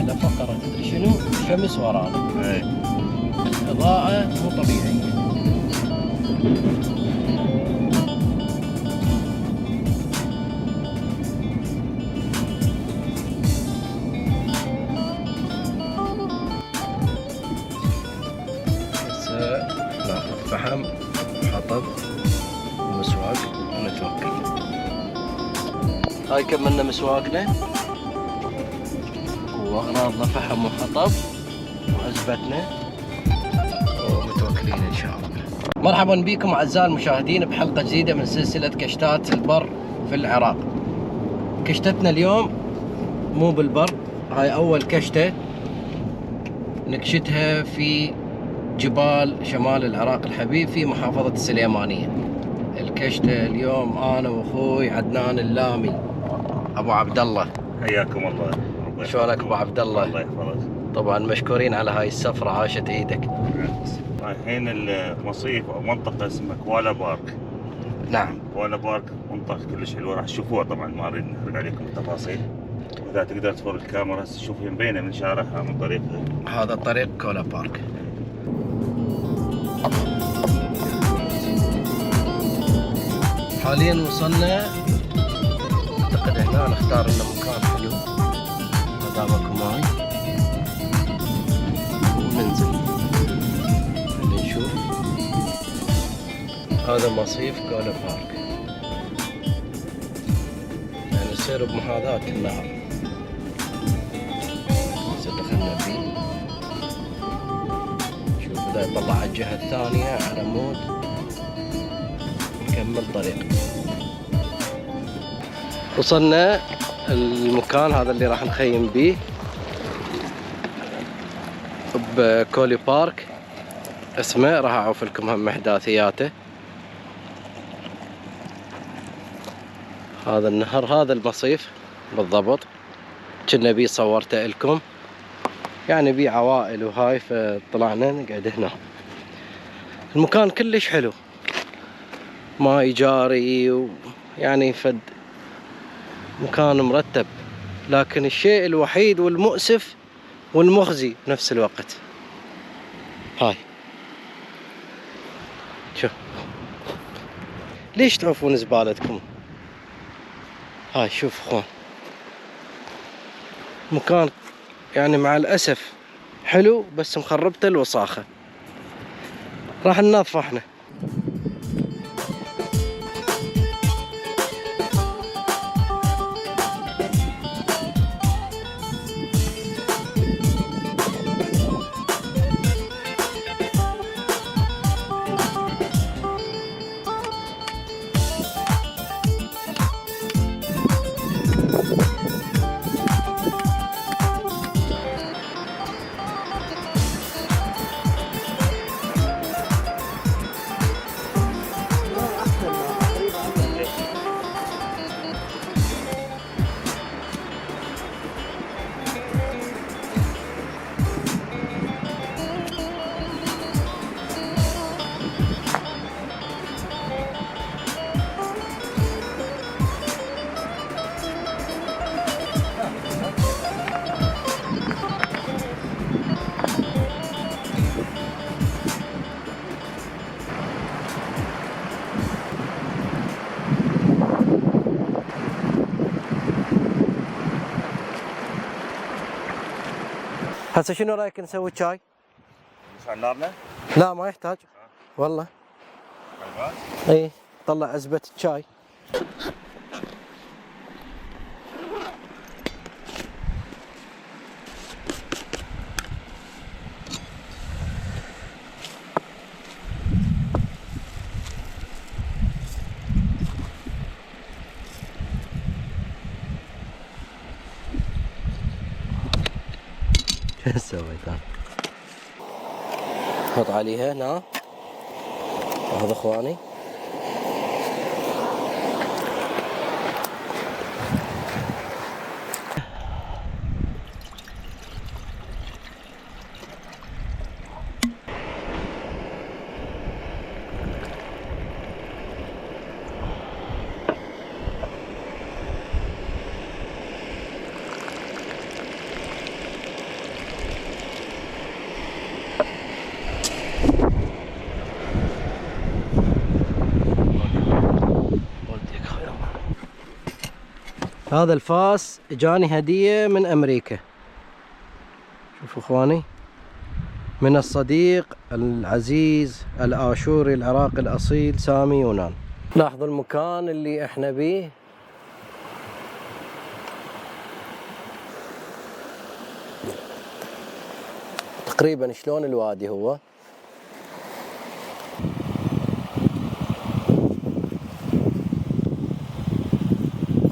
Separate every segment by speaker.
Speaker 1: له فقرة تدري شنو؟ شمس ورانا.
Speaker 2: اي
Speaker 1: إضاءة مو طبيعية. هسه ناخذ فحم وحطب ومسواق ونتوكل. هاي كملنا مسواقنا واغراضنا فحم وحطب وعزبتنا ومتوكلين ان شاء الله. مرحبا بكم اعزائي المشاهدين بحلقه جديده من سلسله كشتات البر في العراق. كشتتنا اليوم مو بالبر، هاي اول كشته نكشتها في جبال شمال العراق الحبيب في محافظه السليمانيه. الكشته اليوم انا واخوي عدنان اللامي ابو عبد الله.
Speaker 2: حياكم الله.
Speaker 1: شلونك ابو عبد الله؟
Speaker 2: الله يحفظك.
Speaker 1: طبعا مشكورين على هاي السفره، عاشت ايدك.
Speaker 2: الحين المصيف او منطقه اسمها كوالا بارك.
Speaker 1: نعم
Speaker 2: كوالا بارك منطقه كلش حلوه، راح تشوفوها طبعا، ما اريد نحرق عليكم التفاصيل. واذا تقدر تفر الكاميرا هسه تشوفها مبينه من شارعها من طريق
Speaker 1: هذا طريق كولا بارك. حاليا وصلنا، اعتقد هنا نختار لنا مكان حلو قدامكم هاي وننزل. خلينا نشوف. هذا مصيف كولا بارك، يعني يصير بمحاذاة النهر. هسه دخلنا فيه، شوف اذا يطلع على الجهة الثانية على مود نكمل طريق. وصلنا المكان هذا اللي راح نخيم بيه بكولي بارك اسمه، راح اعوف لكم هم احداثياته. هذا النهر، هذا المصيف بالضبط كنا بيه صورته لكم، يعني بيه عوائل وهاي، فطلعنا نقعد هنا. المكان كلش حلو، ماي جاري ويعني فد مكان مرتب، لكن الشيء الوحيد والمؤسف والمخزي بنفس الوقت هاي. شوف ليش تعوفون زبالتكم هاي. شوف اخوان، مكان يعني مع الاسف حلو بس مخربته الوساخة. راح ننظفه احنا. هسه شنو رايك نسوي شاي؟
Speaker 2: نشعل نارنا؟
Speaker 1: لا ما يحتاج والله.
Speaker 2: الغاز؟
Speaker 1: اي طلع عزبة الشاي. شو سويت انا؟ حط عليها هنا. هذا اخواني هذا الفاس جاني هدية من أمريكا. شوفوا اخواني، من الصديق العزيز الآشوري العراقي الأصيل سامي يونان. لاحظوا المكان اللي احنا بيه، تقريبا شلون الوادي هو.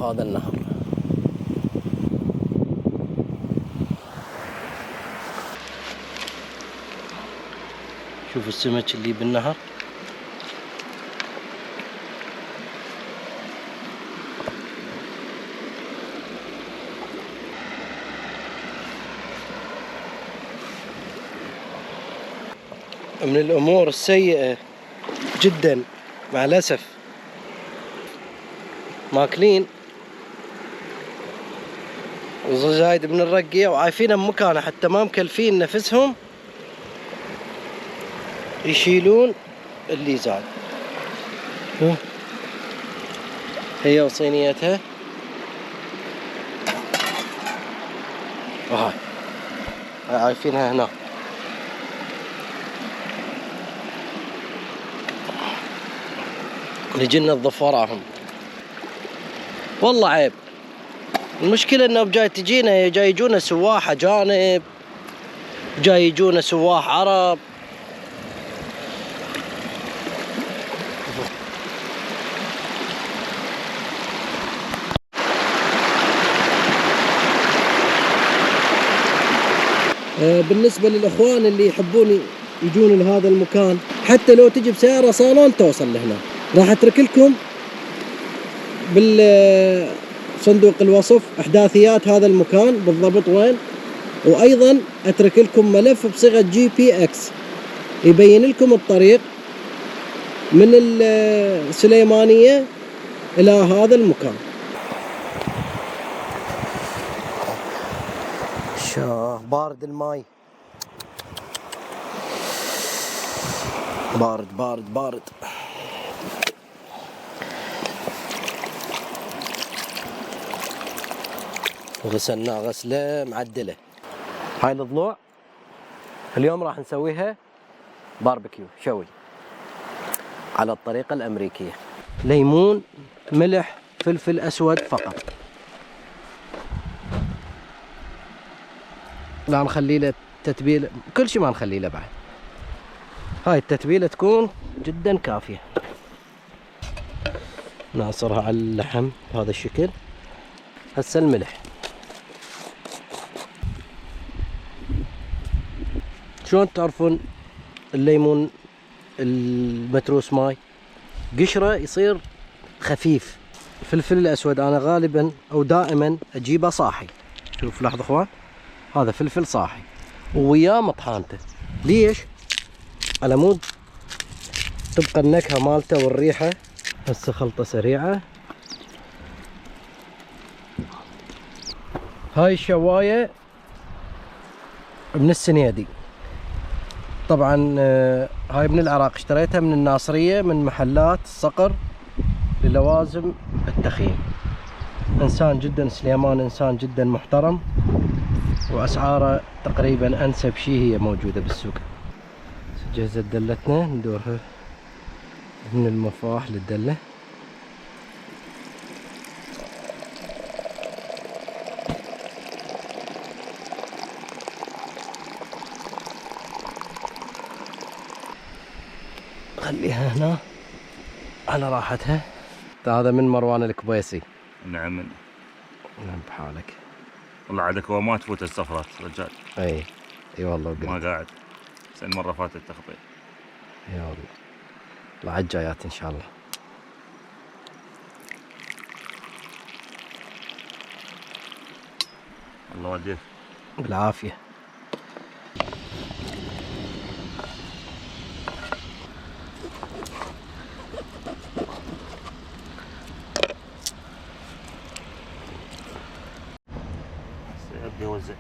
Speaker 1: هذا النهر. شوفوا السمك اللي بالنهر. من الأمور السيئة جدا مع الأسف ماكلين وزايد من الرقية وعايفينها بمكانها، حتى ما مكلفين نفسهم يشيلون اللي زاد. هي وصينيتها وهاي عايفينها هنا. نجي ننظف وراهم. والله عيب. المشكلة انه جاي تجينا، جاي يجونا سواح اجانب، جاي يجونا سواح عرب. بالنسبة للإخوان اللي يحبون يجون لهذا المكان، حتى لو تجي بسيارة صالون توصل لهنا. راح أترك لكم بالصندوق الوصف إحداثيات هذا المكان بالضبط وين، وأيضا أترك لكم ملف بصيغة GPS يبين لكم الطريق من السليمانية إلى هذا المكان. بارد الماي، بارد بارد بارد. غسلناه غسلة معدلة. هاي الضلوع اليوم راح نسويها باربيكيو شوي على الطريقة الأمريكية. ليمون، ملح، فلفل أسود فقط. لا نخلي له تتبيلة، كل شيء ما نخلي له بعد. هاي التتبيلة تكون جدا كافية. نعصرها على اللحم بهذا الشكل. هسه الملح. شلون تعرفون الليمون المتروس ماي؟ قشره يصير خفيف. الفلفل الأسود أنا غالبا أو دائما أجيبه صاحي. شوف لاحظوا اخوان، هذا فلفل صاحي ووياه مطحانته. ليش؟ على مود تبقى النكهة مالته والريحة. هسه خلطة سريعة. هاي الشواية من السنيدي طبعا، هاي من العراق، اشتريتها من الناصرية من محلات الصقر للوازم التخييم. انسان جدا سليمان، انسان جدا محترم، واسعاره تقريبا انسب شيء هي موجودة بالسوق. جهزت دلتنا، ندورها من المفاح للدلة. خليها هنا على راحتها. هذا من مروان الكبيسي.
Speaker 2: نعم.
Speaker 1: نعم بحالك.
Speaker 2: والله عادك هو ما تفوت السفرات رجال.
Speaker 1: اي والله قلت.
Speaker 2: ما قاعد. بس المرة فاتت تخطيط.
Speaker 1: اي والله. الله على الجايات ان شاء الله.
Speaker 2: الله يوديك.
Speaker 1: بالعافية.
Speaker 2: سيبدي يوزع.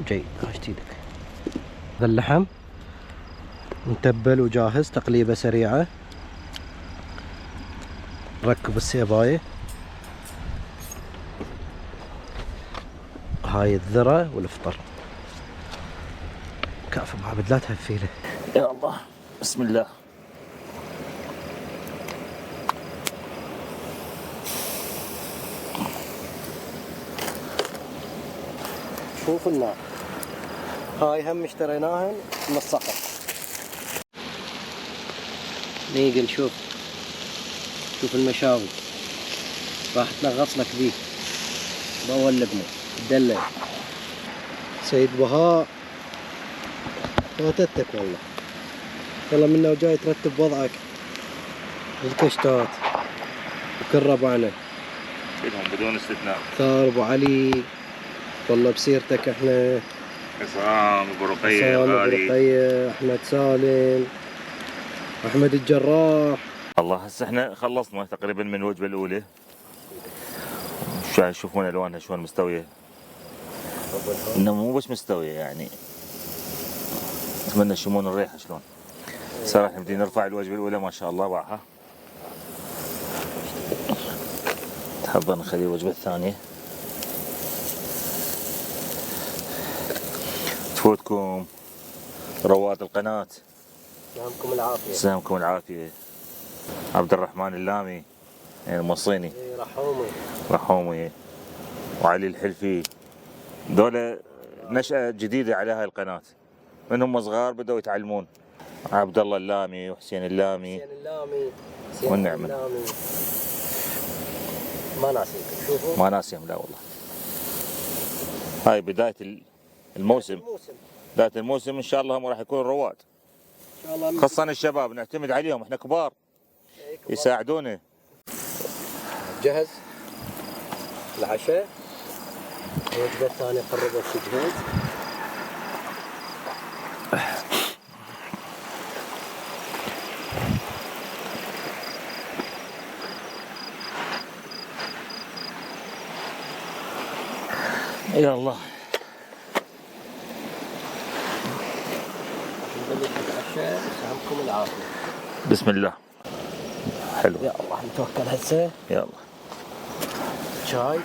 Speaker 1: جاي هاشت ايدك. هذا اللحم متبل وجاهز، تقليبه سريعة. نركب السيباية، هاي الذرة والفطر. كافة معبد لا تهفيله.
Speaker 2: يا الله، بسم الله.
Speaker 1: شوف النار، هاي هم اشتريناها من الصقر. نيقل شوف المشاوي راح تلغص لك ذي بأول لقمة تدلع. سيد بهاء فاتتك والله منه وجاي ترتب وضعك الكشتات وكل ربعنا
Speaker 2: كلهم بدون استثناء.
Speaker 1: ثار ابو علي، والله بسيرتك احنا
Speaker 2: عصام، ابو رقية، غالي،
Speaker 1: احمد سالم، احمد الجراح.
Speaker 2: الله. هسه احنا خلصنا تقريبا من الوجبة الأولى. شوفون ألوانها شلون مستوية. إنه مو بس مستوية يعني، أتمنى تشمون الريحة شلون. صراحة احنا بدي نرفع الوجبة الأولى ما شاء الله باعها. حابة نخلي الوجبة الثانية. تفوتكم رواد القناة،
Speaker 1: سلامكم العافية.
Speaker 2: سلامكم العافية. عبد الرحمن اللامي يعني المصيني، رحومي، وعلي الحلفي. دولة نشأة جديدة على هاي القناة، من هم صغار بدأوا يتعلمون. عبد الله اللامي وحسين اللامي والنعمة.
Speaker 1: ما ناسيكم، شوفوا
Speaker 2: ما ناسيهم لا والله. هاي بداية الموسم. بداية الموسم إن شاء الله هم راح يكونوا رواد،
Speaker 1: ان شاء الله.
Speaker 2: خاصة الشباب نعتمد عليهم، احنا كبار يساعدونا.
Speaker 1: جهز العشاء، الوجبة الثانية قربت تجهز.
Speaker 2: يا الله.
Speaker 1: نبلش بالعشاء، سلامكم العافية.
Speaker 2: بسم الله. حلو.
Speaker 1: يا الله نتوكل هسه.
Speaker 2: يا الله.
Speaker 1: شاي.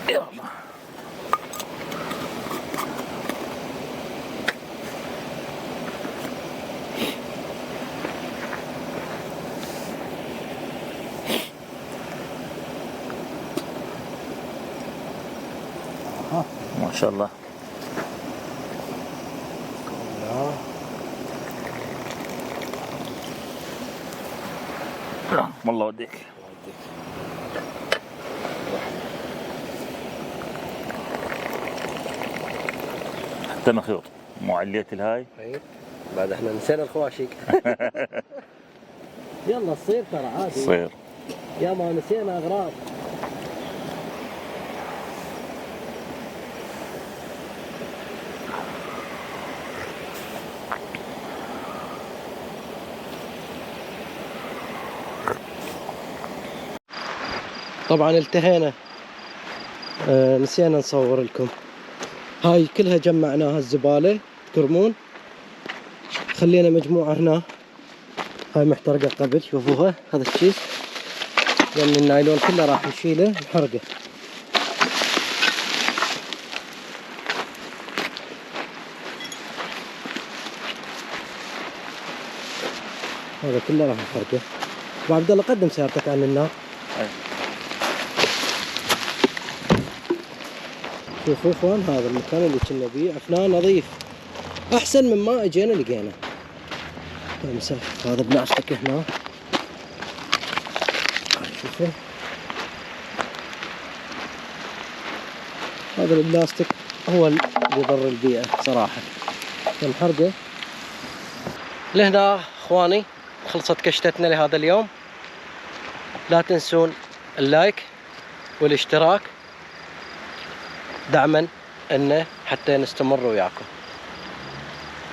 Speaker 2: يا الله. ما شاء الله. لا والله وديك. حتى مخيط معلية الهاي.
Speaker 1: بعد احنا نسينا الخواشيق. يلا تصير ترى عادي.
Speaker 2: تصير.
Speaker 1: يا ما نسينا اغراض. طبعا التهينا، نسينا نصور لكم. هاي كلها جمعناها الزبالة تكرمون، خلينا مجموعة هنا. هاي محترقة قبل، شوفوها هذا الشيء، لأن النايلون كله راح نشيله نحرقه. هذا كله راح نحرقه. أبو عبد الله قدم سيارتك عن النار. شوفوا اخوان، هذا المكان اللي كنا بيه عفناه نظيف، احسن من ما اجينا لقينا. هذا بلاستيك هنا، شوفوا هذا البلاستيك هو اللي يضر البيئة صراحة. نحرقه. لهنا اخواني خلصت كشتتنا لهذا اليوم. لا تنسون اللايك والاشتراك دعما انه حتى نستمر وياكم.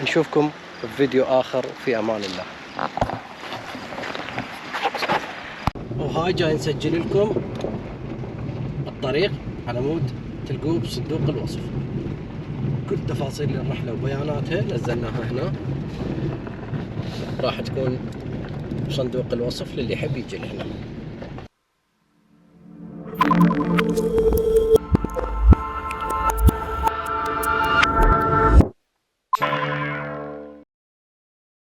Speaker 1: نشوفكم في فيديو اخر، في امان الله. وهاي جاي نسجل لكم الطريق على مود تلقوه بصندوق الوصف. كل تفاصيل الرحلة وبياناتها نزلناها هنا، راح تكون بصندوق الوصف للي يحب يجي لهنا.